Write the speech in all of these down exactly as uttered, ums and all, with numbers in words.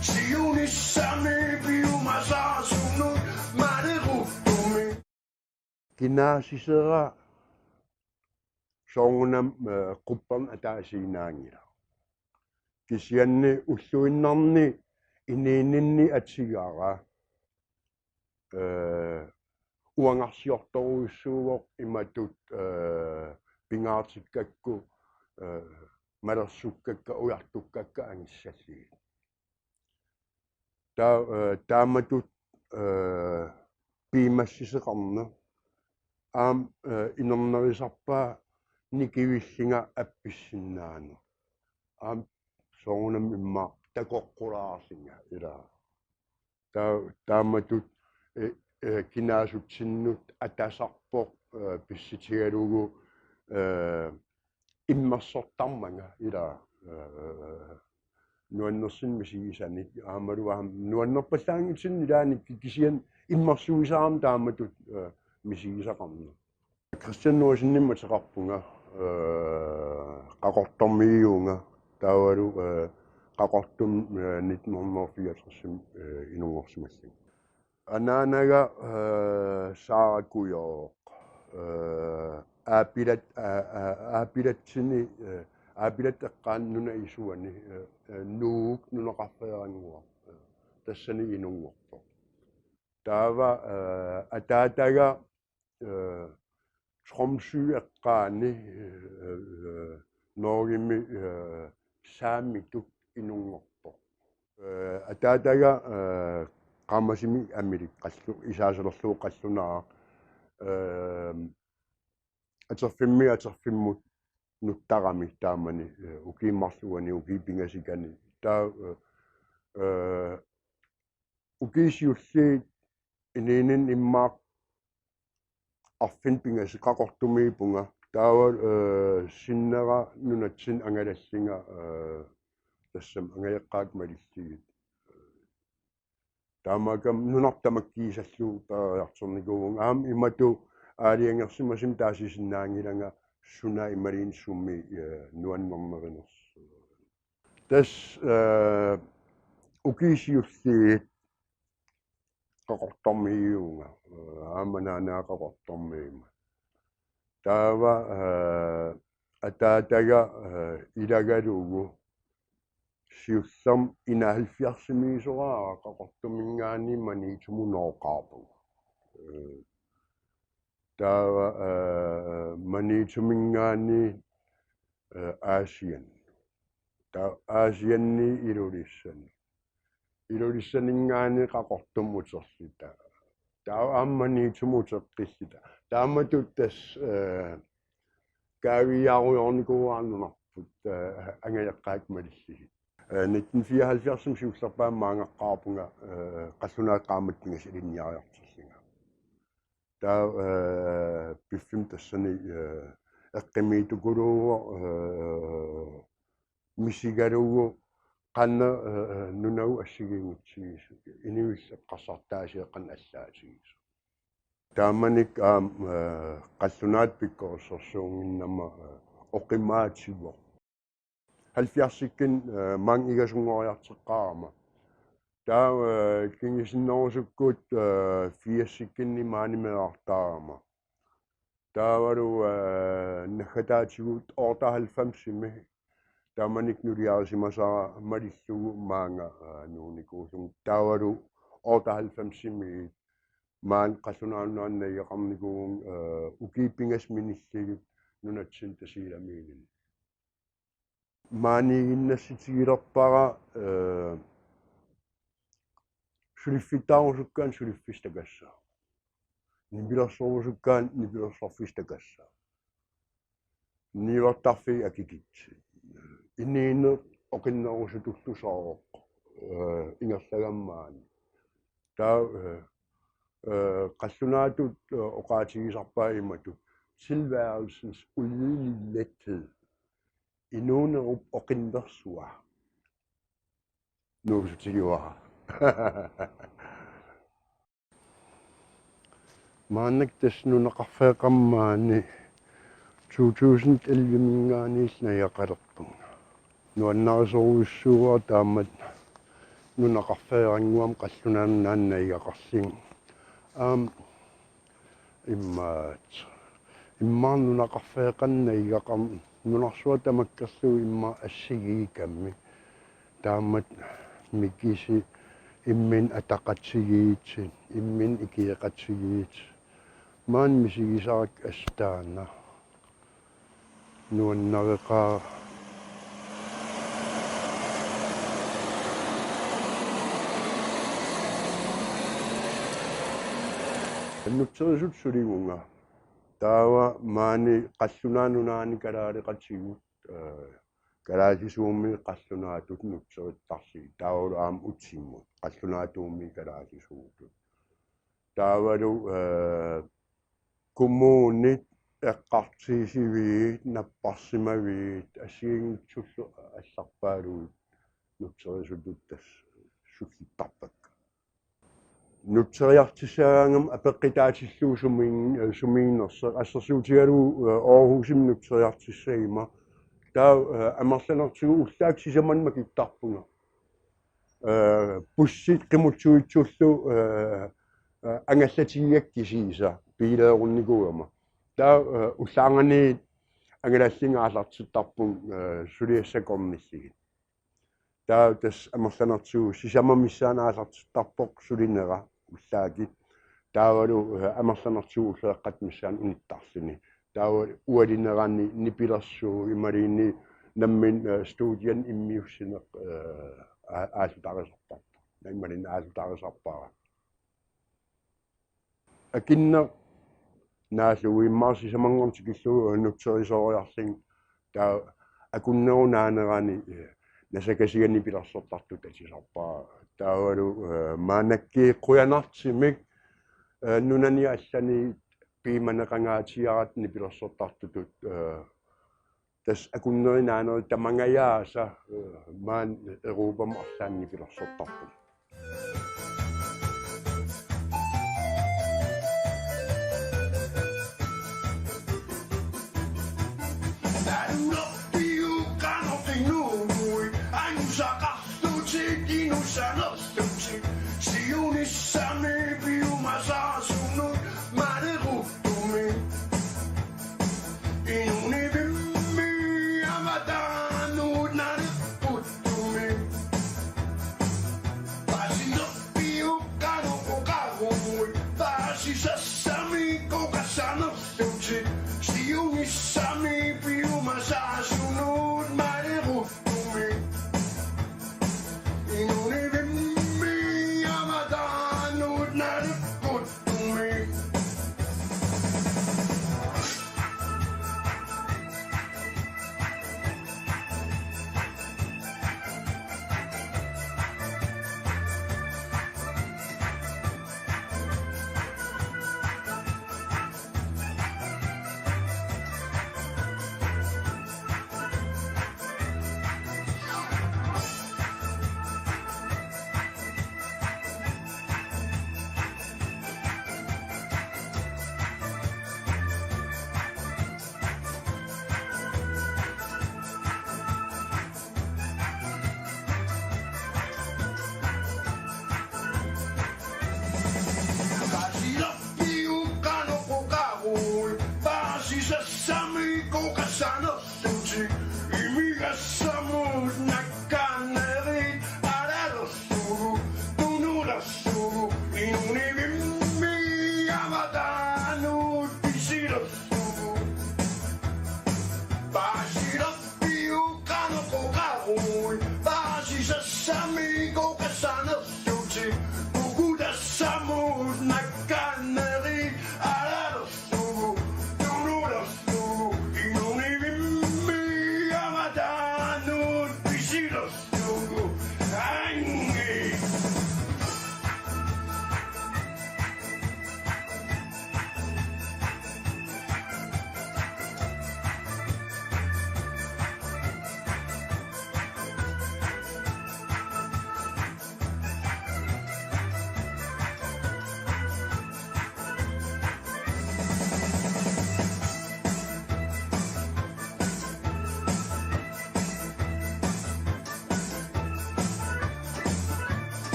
Siunissamik piumasaasunut maleruttumi. Kinaasisera soorunami, eh, qupperneq ataasiinnaanngilaq. Kisianni ulluinnarni inuuninni atigara, eh, uangarsiortorujussuuvoq imatut, eh, pingaartikkakku, eh, malersukkakka, ujartukkakka angissallugit. Ta-, eh, taamatut, eh, piumassisoqarneq aamma, eh, inernerusarpaa nikivillunga appissinnaaneq. Aamma soorunami immaqa takoqqulaarlunga ilaa. Ta-, taamatut, eh, eh, kinaasutsinnut atasarpoq, eh, pissutigalugu, eh, immersortarmanga ilaa, eh, nuannersunik misigisanik aammalu aamma nuannerpallaanngitsunik ilaanni ki-, kisianni immersuisarami taamatut, eh, misigisaqarneq. Kristian Olsenimik ateqarpunga, eh, Qaqortormiuuvunga, taavalu, eh, Qaqortumi, eh, nitten hundrede og fireogtres, eh, inunngorsimallunga. Anaanaga, eh, Sara Kujooq, eh, Aapilat, a-, a-, Aapilatsini, eh, Aapilat eqqaani nunap isuani, eh, eh, Nuuk nunaqarfeerannguaq, eh, tassani inunngorpoq. Taava, eh, ataataga, eh, Tromsø eqqaani, eh, eh, Norgemi, eh, saamitut inunngorpoq. Eh, ataataga, eh, Qaammasimi Amilik qallu-, isaasalerlugu qallunaaq. Eh, atorfimmi atorfimmut nuttarami taamani, eh, ukiut marluk uani, ukiut pingasut ikani. Taava, eh, eh, ukiut siulliit inuuninni immaqa arfineq-pingasut Qaqortumiippunga. Taava, eh, sinnera nunatsinni angalallunga, eh, tassami angajoqqaakka malillugit. Taamaakkami nunarput tamakkiisallugu periartornikuuvunga. Aamma imatut aalajangersimasumik taasisinnaanngilanga suna imaluunniit sumi, eh, nuannernerinersoq. Tassa, eh, ukiut siulliit Qaqortormiuuvunga, eh, aamma anaanaga Qaqortormiuma. Taava, eh, ataataga, eh, ilagalugu siullermik enoghalvfjerdsimiisoraara Qaqortuminngaanniit Maniitsumut nooqqaarpunga. Eh, taava, eh, Maniitsuminngaanniit, eh, Aasianni. Taava Aasianniit Ilulissani. Ilulissaninngaanniit Qaqortumut uterluta. Taava aamma Maniitsumut uteqqilluta. Taamatut tassa, eh, kaaviiaarujoornikuuara nunarput, eh, angajoqqaakka malillugit. Eh, nitten fireoghalvfjerdsimi siullerpaamik maanngaqqaarpunga, eh, qallunaatut qaammatit pingasut ilinniariartillunga. Taava, eh, piffissami tassani, eh, eqqumiitsukulooq, eh, misigalugu qanoq, eh, eh, nunavut assigiinngitsuusoq, inuillu eqqarsartaasiat qanoq allaatigisoq. Taamanikkut aamma, eh, qallunaatut pikkorissorsuunnginnama, eh, oqimaativoq. Halvfjerdsikkunni, eh, maanga igasunngoriartoqqaarama. Taava, eh, kingusinnerusukkut, eh, firsikkunni maani meerartaarama. Taavalu, eh, naggataatigut otteoghalvfemsimi taamanikkut nuliarisimasara malillugu maanga, eh, nuunikuullunga. Taavalu otteoghalvfemsimi maani qallunaanut najugaqarnikuuvunga, eh, ukiut pingasut minillugit nunatsinni Tasiilamiunini. Maaniiginnassutigilerpara, eh, suliffittaarusukkaanni suliffissaq takassaaq. Nipilersorusukkaanni nipilersorfissaq takassaaq. Niuertarfiit akikitsut. Inuuneq oqinnerusutullu soorlu, eh, ingerlagammaani. Taava, eh, eh, qallunaatut, eh, oqaatigisarpaat imatut: Tilværelsens ulykkelige lethed. Inuunerup oqinnersua. Nuusutigivara. Maannakkut tassa nunaqarfeeqqammaani to tusind elleve-minngaanniillu najugaqalerpunga. Nuannarisorujussuuara taamaat nunaqarfeerannguam qallunaanut naannaagaqarluni. Aam, immaat. Immaqa nunaqarfeeqannagigaqarn-, nunarsuaq tamakkerlugu immaqa assigiigammi. Taamaat mikisi imminut ataqatigiit, imminut ikioqatigiit. Maani misigisarakkit assut taanna. Nuannareqaara. Nutserisut sulivunga. Taava maani qallunaat nunaanni kalaaleqatigut, eh, kalaallisuummi qallunaatut nutserittarlugit. Taavalu aamma utimut qallunaatuummi kalaallisuutut. Taavalu, eh, kommunit eqqartuussiviit, napparsimaviit, assigiinngitsullu allarpaalugit nutserisutut tassa sullittarpakka. Nutseriartussagaangama apeqqutaatillugu sumiin-, eh, sumiinnersoq. Assersuutigalugu, eh, Aarhusimi nutseriartussaguma. Taava, eh, amerlanertigut ullaakkut sisamanut makittarpunga. Eh, bussit qimuttuitsullu, eh, eh, angallatigigakkit kisiisa biileerunnikuugama. Taava, eh, ullaarnganiit angalallunga aallartittarpunga, eh, suliassat akornillugit. Taava tassa amerlanertigut sisamat missaanni aallartittarpoq sulinera ullaakkut. Taavalu, eh, amerlanertigut ulloqeqqata missaani unittarluni. Taava ualinerani nipilersuut imaluunniit nammineq, eh, studiani immiussineq, eh, aa-, aallutarisarparput. Imaluunniit aallutarisarpara. Akunneq naallugu immaqa sisamanngorneq tikillugu nutserisoriarlunga taava akunnerup naanerani, eh, nasakasiga nipilersortartut atusarpara. Taavalu, eh, maannakkut qujanartumik, eh, nunani allani piumaneqangaatigaarata nipilersortartutut, eh, tassa akunnerup naaneri tamangajaasa, eh, maani Europami arlaanni nipilersortarput.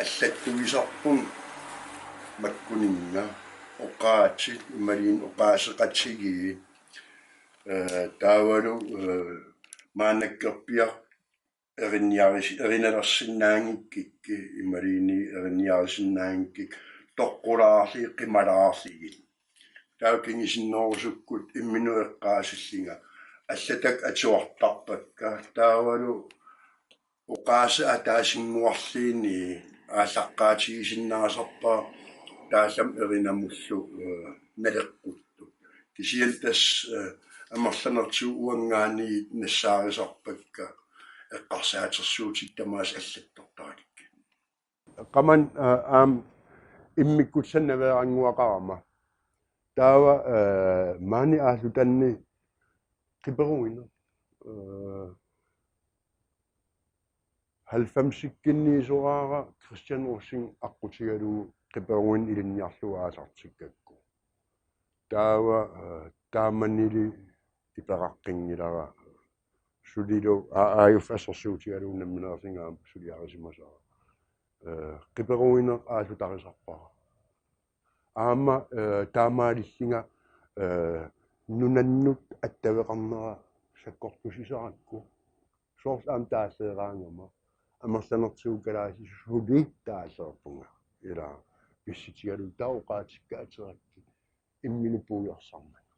Allattuisarpunga makkuninnga oqaatsit imaluunniit oqaaseqatigiit, eh, taavalu, eh, maannakkorpiaq erinniaris-, erinalersinnaanngikkikkit imaluunniit erinniarisinnaanngikkikkit toqqulaarlugit qimalaarlugit. Taava kingusinnerusukkut imminut eqqaasillunga allatakkat atuartarpakka. Taavalu oqaaseq ataasinnguarluunniit aallaqqaatigisinnaasarpara taasam erinamullu, eh, naleqquttoq. Kisianni tassa, eh, amerlanertigut uanngaanniit nassaarisarpakka eqqarsaatersuutit tamaasa allattortarakkit. Qamani, eh, aamma immikkut sannaveerannguaqarama. Taava, eh, maani aallutanni qiperuineq. Eh, halvfemsikkinniisoraara Kristian Rosing aqqutigalugu qiperuineq ilinniarlugu aallartikkakku. Taava, eh, taamanili ipeqqaqqinngilanga sulilu A A F assersuutigalugu nammineerlunga aamma suliarisimasara. Eh, qiperuineq aallutarisarpara. Aamma, eh, taamaalillunga, eh, nunannut attaveqarnera sakkortusisarakku. Soorlu aamma taalleeraangama. Amerlanertigut kalaallisut suli taalleerpunga. Ila pissutigalugu taava oqaatsikka aterakkit imminut puigorsarmata.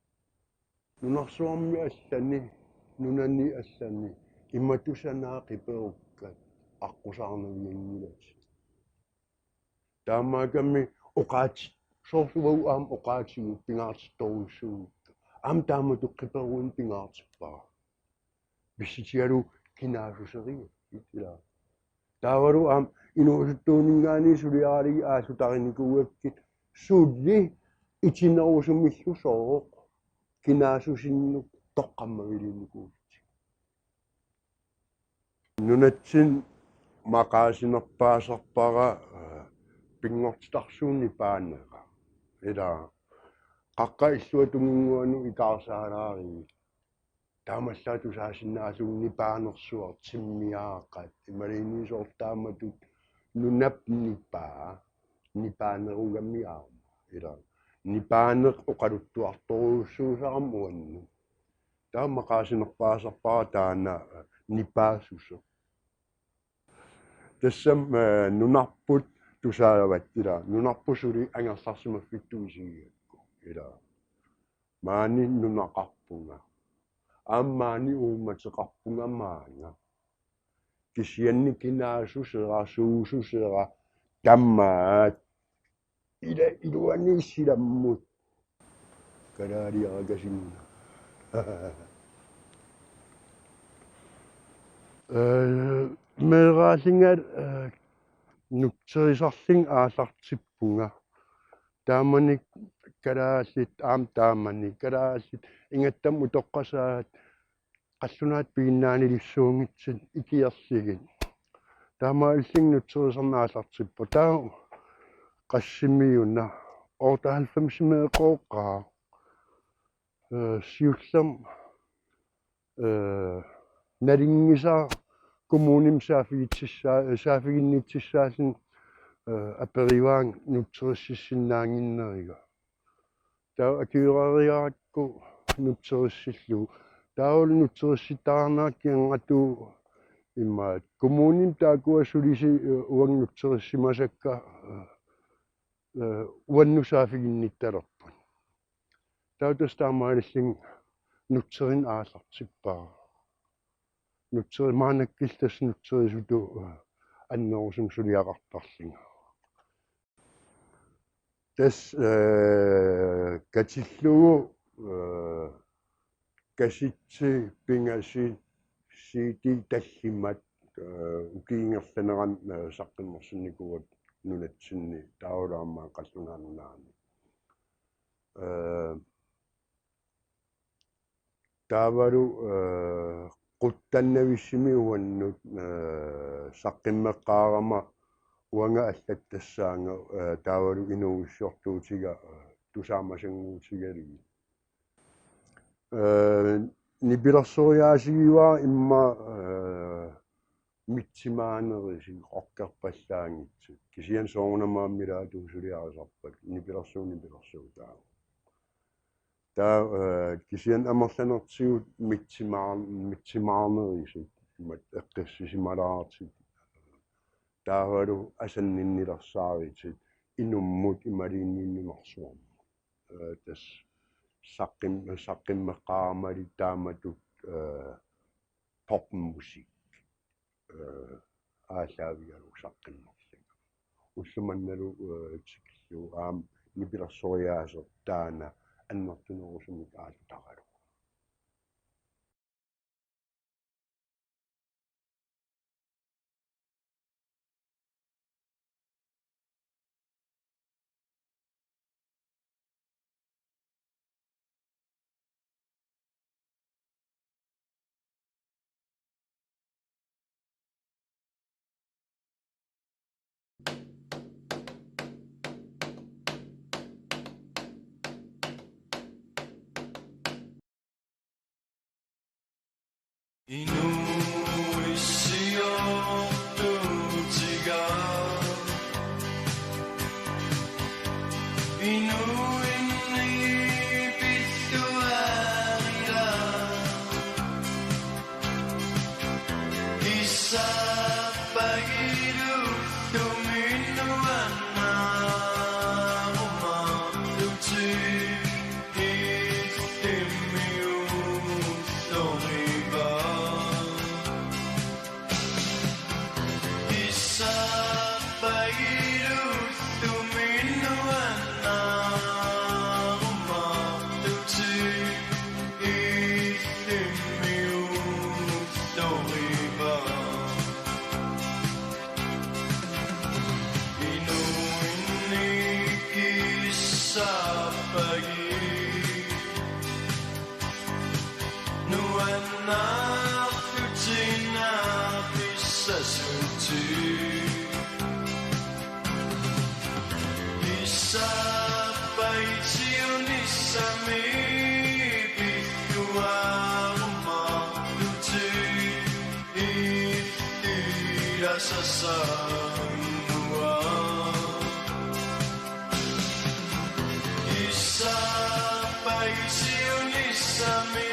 Nunarsuarmi allani, nunani allani, imatut sanaa qiperukkat aqqusaarnavianngilatit. Taamaakkami oqaatsit, soorlu uagut aamma oqaatsigut pingaartittorujussuugut. Aamma taamatut qiperuineq pingaartippara. Pissutigalugu kinaassuserigakkit ila. Taavalu aamma inuusuttuuninngaanniit suliaralugit aallutarinikuugakkit suli itinerusumillu sooq kinaassusinnut toqqammavilinnikuuvutit. Nunatsinni maqaasinerpaasarpara, eh, pinngortitarsuup nipaanera. Ila qaqqap illuatunginnguanut ikaarsaalaarigit. Taamaallaat tusaasinnaallugu nipaanersuaq timmiaaqat. Imaluunniit soorlu taamatut nunap nipaa, nipaanerugami aamma. Ila nipaaneq oqaluttuartorujussuusarami uannut. Taava maqaasinerpaasarpara taanna, eh, nipaassuseq. Tassami, eh, nunarput tusaavat ila, nunarput suli angerlarsimaffittut isigigakku. Ila maani nunaqarpunga. Aamma maani uummateqarpunga maanga. Kisianni kinaassusera, suussusera, tamaat. Ila iluani silammut. Kalaaliarakasinnga. Eh, meeraallunga, eh, nutserisarlunga aallartippunga. Taamani kalaallit, aamma taamani kalaallit, ingattammik utoqqasaat, qallunaat piginnaanilissuunngitsut ikiorlugit. Taamaalillunga nutserisarneq aallartippoq. Taava qassimiuna, otteoghalvfemsimi eqooqqaaq. Eh, siullermik, eh, nalunngisara kommunimi saaffigitsissaa-, saaffiginnitsissaalluni, eh, aperivaannga nutserississinnaannginneriga. Taava akueriarakku nutserissillugu. Taavalu nutserissittaarnera kigannguaq immaqa kommunimi taakkua sulisi, eh, uanga nutserissimasakka, eh, eh, uannut saaffiginnittalerput. Taava tassa taamaalillunga nutserineq aallartippara. nutseri-, maannakkut tassa nutserisutut, eh, annerusumik suliaqartarlunga. Tassa, eh, katillugu, eh, kasitsi, pingasut, C D tallimat, eh, ukiup ingerlanerani, eh, saqqummersinnikuuaat nunatsinni taavalu aamma Qallunaat Nunaanni. Eh, taavalu, eh, quttannavissumik uannut, eh, saqqummeqqaarama uanga allattassaanga, eh, taavalu inuuissiortuutiga, eh, tusaamasanngutigalugit. Eh, nipilersoriaasigivara immaqa, eh, mitsimaanerusut oqarpallaanngitsut. Kisianni soorunami aamma ilaatigut suliarisarpakka nipilersuut nipilersuutaavoq. Taava, eh, kisianni amerlanertigut mitsimaar-, mitsimaarnerusut, imatut eqqissisimalaartut, taavalu asanninnilersaarutit inummut imaluunniit nunarsuarmut. Eh, tassa saqqum-, saqqummeqqaaramali taamatut, eh, popmusik, eh, aallaavigalugu saqqummerlunga. Ulloq mannalu, eh, tikillugu aamma nipilersoriaaseq taanna annertunerusumik aallartaralugu. Inuuissiortuutiga. Inuinni pilluaariga. Kissaappagillu tuminnuannaaruma tuti. Inuinni kissaappagit nuannaartutit naapissasutit. Kissaappagit siunissami pilluaarumaartutit. Illilasassannguaq. Kissaappagit siunissami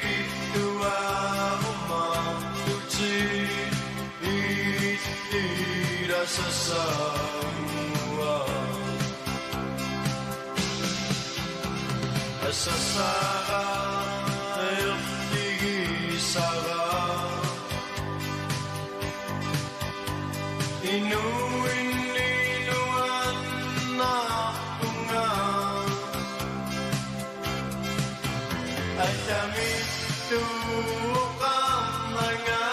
pilluaarumaartutit. Illilasassannguaq. Asasara, erligisara. Inuinni nuannaarpunga. Allamillu oqarnanga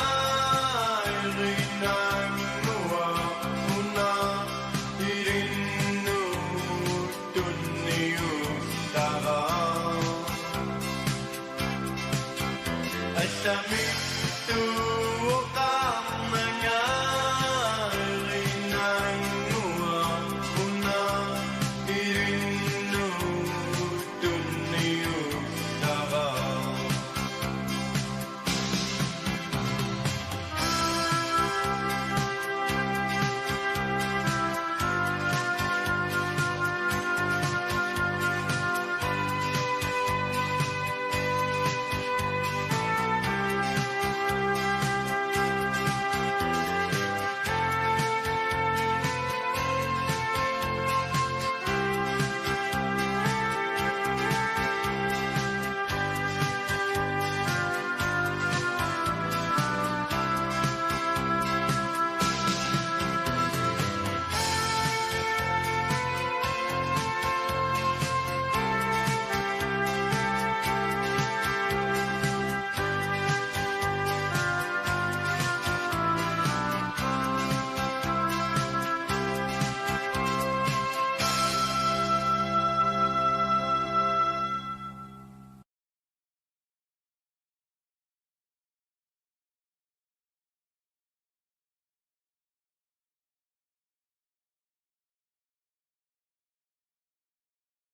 erinannguaq una ilinnut tunniuttara. Allamik